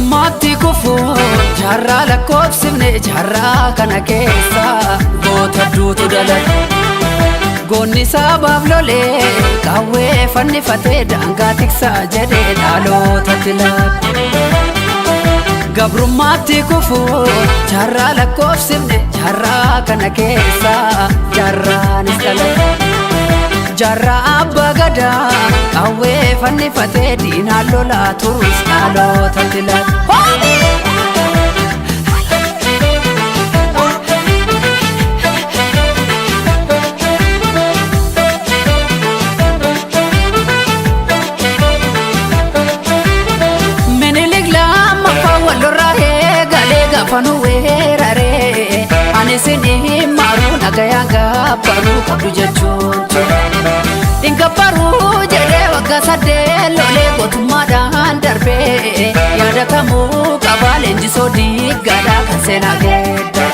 Gabrummaatti kufuu jaarraa lakkoofsifne jaarraa kana keessa goota duutu dalage. Goonni sabaaf lolee qawwee fannifatee daangaa tiksaa jedhee dhalootatti laate. Gabrummaatti kufuu jaarraa lakkoofsifne jaarraa kana keessa jaarraanis dhalate. Jaarraa abbaa gadaa qawwee fannifatee diinaan lolaa turus dhalootatti laate. Minilik lammaffaa wallorraa eegalee gaafa nu weeraree ani isin maruu nagayaan gabbaruu qabdu jechuun ture. Ingabbaruu jedhee waggaa 8 lolee gootummaadhaan darbee yaadatamuu qabaa leenjisoo diiggaadhaa kan seenaa geedda.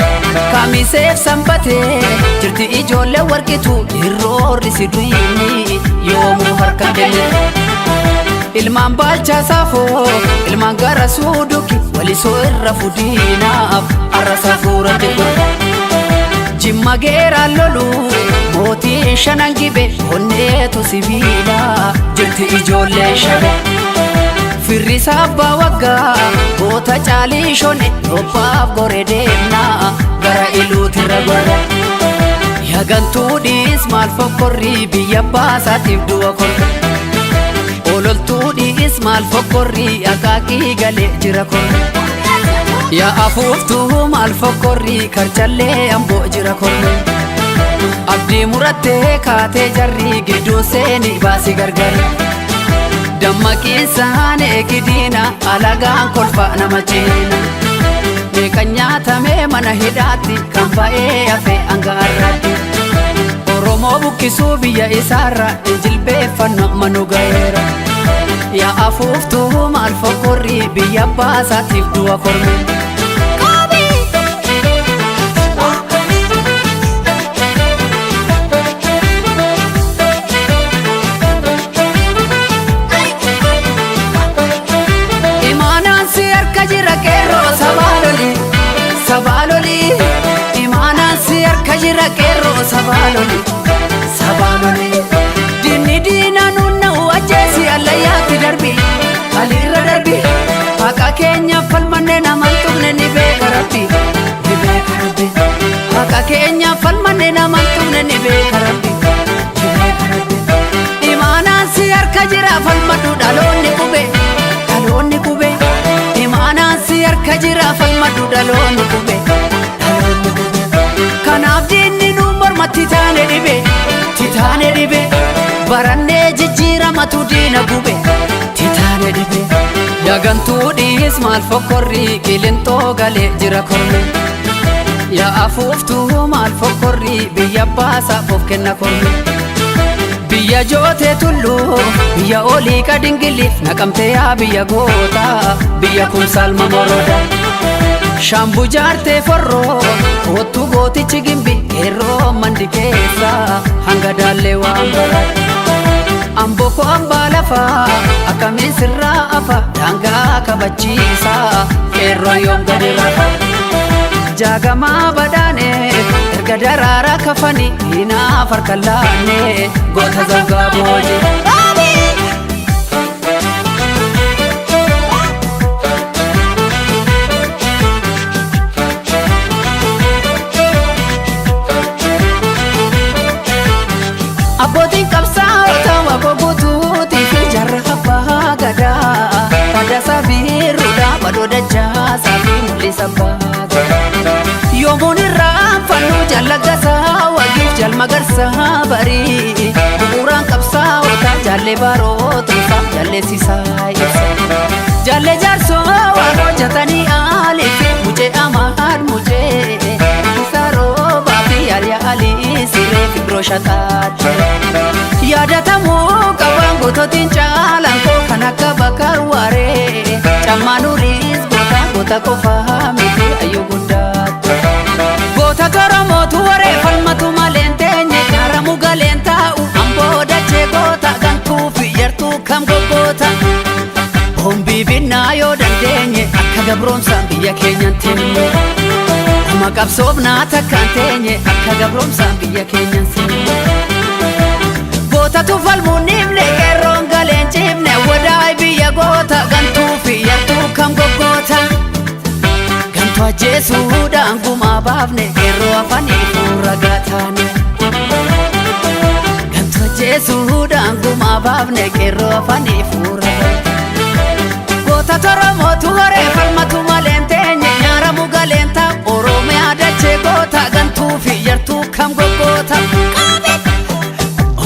Kamiseef sanbatee jirti ijoollee warqitu irroorri si duyini yoomuu harka kennite. Ilmaan baalchaa saafoo ilmaan gara suuduki walisoo irra fudiinaaf arra safuuratti godhe. Jimma geeraan lolu mootiin shanan gibe onneetu sibiila jirti ijoollee shabe. Firri abbaa waggaa goota caalii shone dhophaaf gore deemnaa gara iluutirra gorre. Yagantuudhiis maal fokkorrii biyya baasaatiif du'a korre. Ololtuudhiis maal fokkorrii akaakii galee jira korre. Yaa afuuftuu maal fokkorrii karchallee amboo jira korre. Abdii murattee kaatee jarrii gidduu seeni baasii gargari. Dammaqiinsaan eegidiina alagaan kolfa nama ciina. Meeqa nyaatamee mana hidhaatti kan ba'ee hafe hanga har'aatti. Oromoo buqqisuu biyya isaarra injilbeeffannu manu ga'eera. Yaa afuuftuu maal fokkorrii biyya baasaatiif du'a korme. Imaanaan si harka jira qeerroo sabaa loli sabaa loli. Imaanaan si harka jira qeerroo sabaa loli sabaa loli. Diinni diinaa nunna'u ajjeesi allayyaatti darbi alirra darbi. Haqa keenya falmanne naman tuqne ni beeka rabbi ni beeka rabbi. Haqa keenya falmanne naman tuqne ni beeka rabbi ni beeka rabbi. Imaanaan si harka jira falmadhu dhaloonni qube dhaloonni qube. Imaanaan si harka jira falmadhu dhaloonni qube dhaloonni qube. Kanaaf diinni nu mormatti taane dhibe titaane dhibe. Barannee jijjiiramatu diina gube titaane dhibe. Yagantuudhiis maal fokkorrii qilintoo galee jira korme. Yaa afuuftuu maal fokkorrii biyya baasaaf of kenna korme. Biyya jootee tulluu biyya olii qadingiliif naqamtee yaa biyya gootaa biyya kumsaal moroda. Shaambu jaartee forroo kottu gootichi gimbi qeerroo mandi keessa hanga daallee waan baraate. Amboo koo hambaa lafaa akkamiin sirraa afa daangaa kabachiisa qeerroo yoom gadi rafa. Jaagamaa badhaane erga daraaraa kafanii diinaaf harka laanne goota zangaa booji. Abbootiin qabsaa'ota waboo guutuutii fi jaarraa abbaa gadaa Taddasaa Birruudhaa badoo dachaasaa fi mul'isa baata. Yoomuun irraa fannoo jallagasaa wagiif jalmagarsaa barii bu'uuraan qabsaa'ota jaallee barootumsaa jalleessisaa ibsa. Jaallee jaarsoo waan hojjetanii aalii fi mucee amaad mucee isa roobaa fi yaaliyaa alii siree fi biroo shataate. Yaadatamuu qabaan goototiin caalaan koo kan akka bakar waaree cammaa nuriis goota goota qofaa miti ayyuu guddaatti. Goota toromootu waree falmatu maleen teenye kaaramu galeen taa'u amboo dachee goota gantuu fi yartuu kam goggoota. Bombii binnaa yoo dandeenye gabroomsaan biyya keenyan teenye. Oma qabsoofnaa takkaan teenye akka gabroomsaan biyya keenyan seenye. Gootatu falmuun dhiifne, qeerroon galeen ciifne, wadaay biyya goota, gantuu fi yartuu kam goggoota. Gantuu ajjeesuudhaan gumaa baafne, qeerroo afanii fuura gaataane. Gantuu ajjeesuudhaan gumaa baafne, qeerroo afanii fuura gaataane. Goota Oromootu horee falmatu maleen teenye, nyaaramu galeen ta'a, Oromiyaa dachee goota, gantuu fi yartuu kam goggoota.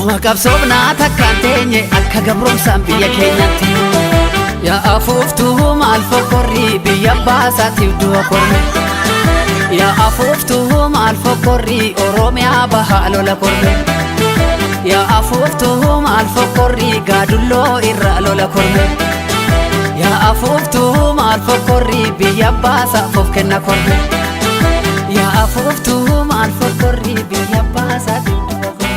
Oma qabsoofnaa takkaan teenye akka gabroomsaan biyya keenyatti. Yaa afuuftuu maal fokkorrii biyya baasaatiif du'a korme. Yaa afuuftuu maal fokkorrii Oromiyaa bahaa lola korme. Yaa afuuftuu maal fokkorrii gaadulloo irraa lola korme. Yaa afuuftuu maal fokkorrii biyya baasaaf of kenna korme. Yaa afuuftuu maal fokkorrii biyya baasaatiif du'a korme.